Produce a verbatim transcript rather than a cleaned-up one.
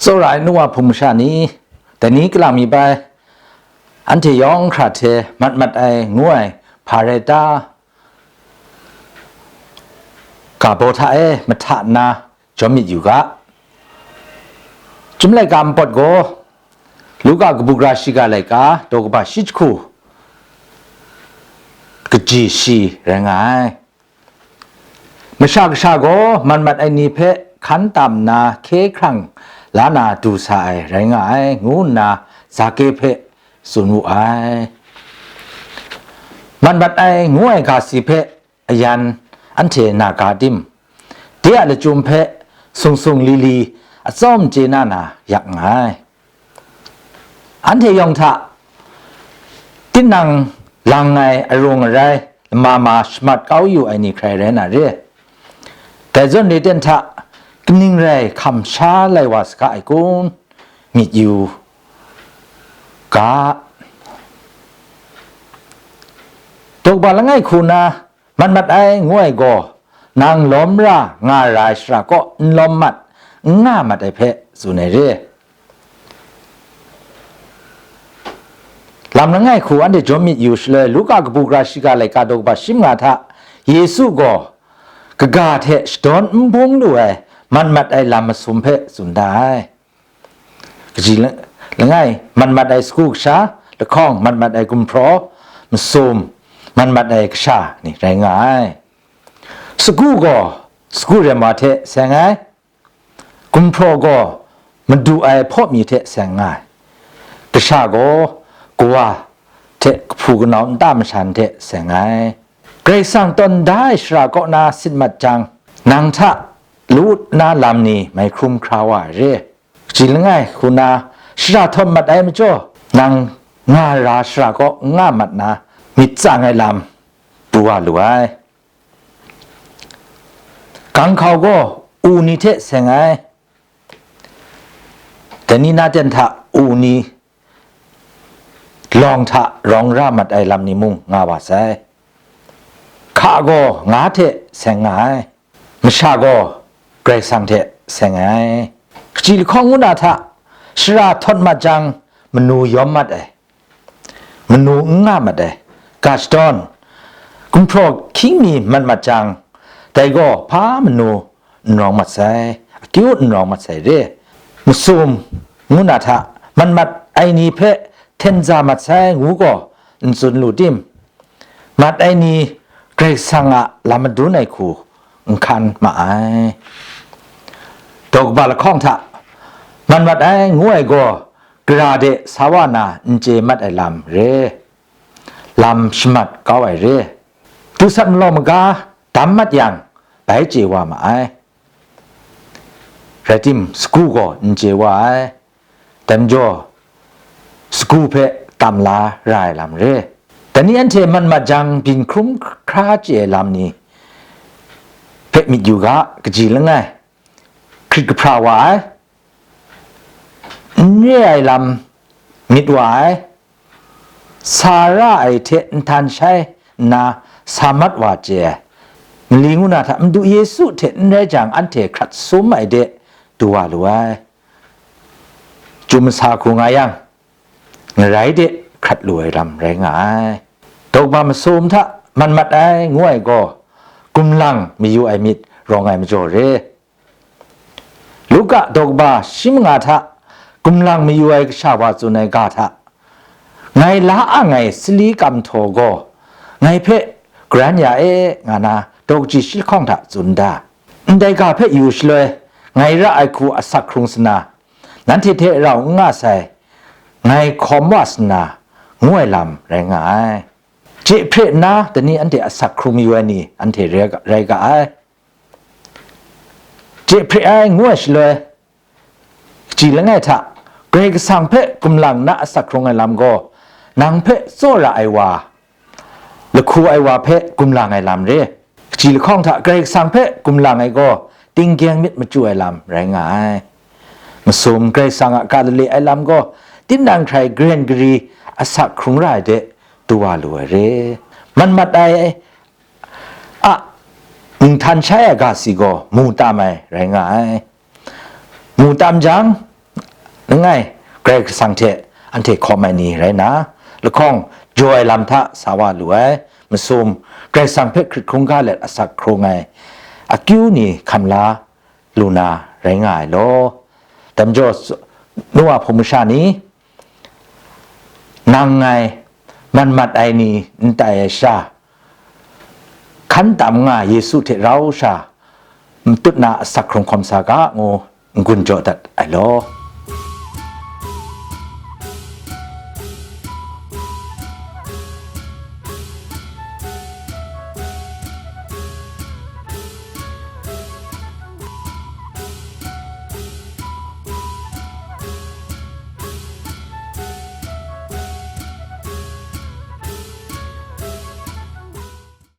Tsawra ai nu wa hpung masha ni, dai ni kalang mi bai, anhte yawng hkra hte mat mat ai ngu ai hpa rai ta, ga baw hta e mahta nna jawm myit yu ga. Chyum laika npawt gaw, Luka kabu gara shiga laika, daw kaba shi jahku, kaji shi rai nga ai. Masha Kasha gaw mat mat ai ni hpe hkan tam nna hkye hkrang la na du sa ai rai nga ai, ngu nna Zake hpe tsun wu ai. Mat mat ai ngu ai ga si hpe ayan anhte na ga tim, de a lachyum hpe sung sung li li atsawm chye na na yak nga ai. Anhte yawng hta tinang lang ai arung arai lama ma shamat kau yu ai ni hkrai rai na re. Dai zawn re ten hta, kaning rai hkam sha lai wa saga ai kun? Myit yu ga. Daw kaba langai hku na, mat mat ai ngu ai gaw, nang lawm ra nga ra ai shara kaw n lawm mat, n nga mat ai hpe tsun ai re. Lam langai hku anhte jawm myit yu shaloi, Luka kabu gara shiga laika, daw kaba shi manga hta, Yesu gaw kaga hte shadawn n bung lu ai mat mat ai lam masum hpe tsun da ai. Kaji la-, langai, mat mat ai sagu kasha, lahkawng, mat mat ai gumhpraw, masum, mat mat ai kasha ni rai nga ai. Sagu gaw sagu rem wa hte seng ai, gumhpraw gaw madu ai hpaw mi hte seng nga ai, kasha gaw kawa hte kahpu kanau nta mashan hte seng ai. Karai Kasang tawn da ai shara kaw na sit mat jang, nang hta lut na lam ni mai hkrum hkra wa ai re. Kaji langai hku na, shara htawt mat ai majaw, nang nga ra shara kaw n nga mat na, myit tsang ai lam pru wa lu ai. Gang hkau gaw u ni hte seng ai. Dai ni na ten hta u ni lawng hta rawng ra mat ai lam ni mung nga wa sai. Hka gaw nga hte seng nga ai. Masha gaw Karai Kasang hte seng ai. Kaji lahkawng ngu na hta, shara htawt mat jang, manu yawm mat ai, manu n nga mat ai, ga shadawn, gumhpraw hkying mi mat mat jang, dai gaw hpa manu n rawng mat sai, akyu n rawng mat sai re. Masum ngu na hta, mat mat ai ni hpe hten za mat sai ngu gaw n tsun lu tim? Mat ai ni Karai Kasang a lam madun ai hku n hkan ma ai. Daw kaba lahkawng hta, mat mat ai ngu ai gaw, gara de sa wa na n chye mat ai lam re, lam shamat kau ai re. Dusat malaw maga dam mat yang, bai chye wa ma ai. Rai tim, sagu gaw n chye wa ai. Dai majaw, sagu hpe tam la ra ai lam re. Dai ni anhte mat mat jang, byin hkrum hkra chye ai lam ni hpe myit yu ga, kaji langai, hkrit kahpra wa ai, n re ai lam myit wa ai, sa ra ai hte nhtan shai nna sa mat wa chye ai, mali ngu na hta Madu Yesu hte n rai jang, anhte hkrat sum ai de du wa lu ai. Chyu masa hku nga yang, ngarai de hkrat lu ai lam rai nga ai. Daw kaba masum hta mat mat ai ngu ai gaw, gumlang mayu ai myit rawng ai majaw re. Luka daw kaba shi manga hta, gumlang mayu ai kasha wa tsun ai ga hta, ngai la ang ai sali kam htaw gaw, ngai hpe garan ya e, nga na daw kaji shi lahkawng hta tsun da. Ndai ga hpe yu shaloi, ngai ra ai hku asak hkrung sana, nanhte hte rau n nga sai, ngai hkawm wa sana, ngu ai lam rai nga ai. Chye hpre nna, dai ni anhte asak hkrung mayu ai ni anhte rai ga, rai ga ai. Chye hpre ai ngu ai shaloi, kaji langai hta, Karai Kasang hpe gumlang na asak hkrung ai lam gaw, nang hpe tsawra ai wa, lahku ai wa hpe gumlang ai lam re. Kaji lahkawng hta Karai Kasang hpe gumlang ai gaw, tinggyeng myit machyu ai lam rai nga ai. Masum Karai Kasang a ga lale ai lam gaw, tinang hkrai garen gari asak hkrung ra ai de du wa lu ai re. Mat mat ai a nhtan shai ai ga si gaw mu tam ai rai nga ai. Mu tam jang, Langai, Karai Kasang hte anhte hkawm ai ni rai nna, lahkawng jaw ai lam hta sa wa lu ai, masum, Karai Kasang hpe hkrit hkungga let asak hkrung ai akyu ni hkam la lu na rai nga ai law. Dai majaw, Noa hpung masha ni, nang ngai man mat ai ni n tai ai sha, hkan tam nga Yesu hte rau sha matut na asak hkrung hkawm sa ga, ngu n-gun jaw dat ai law.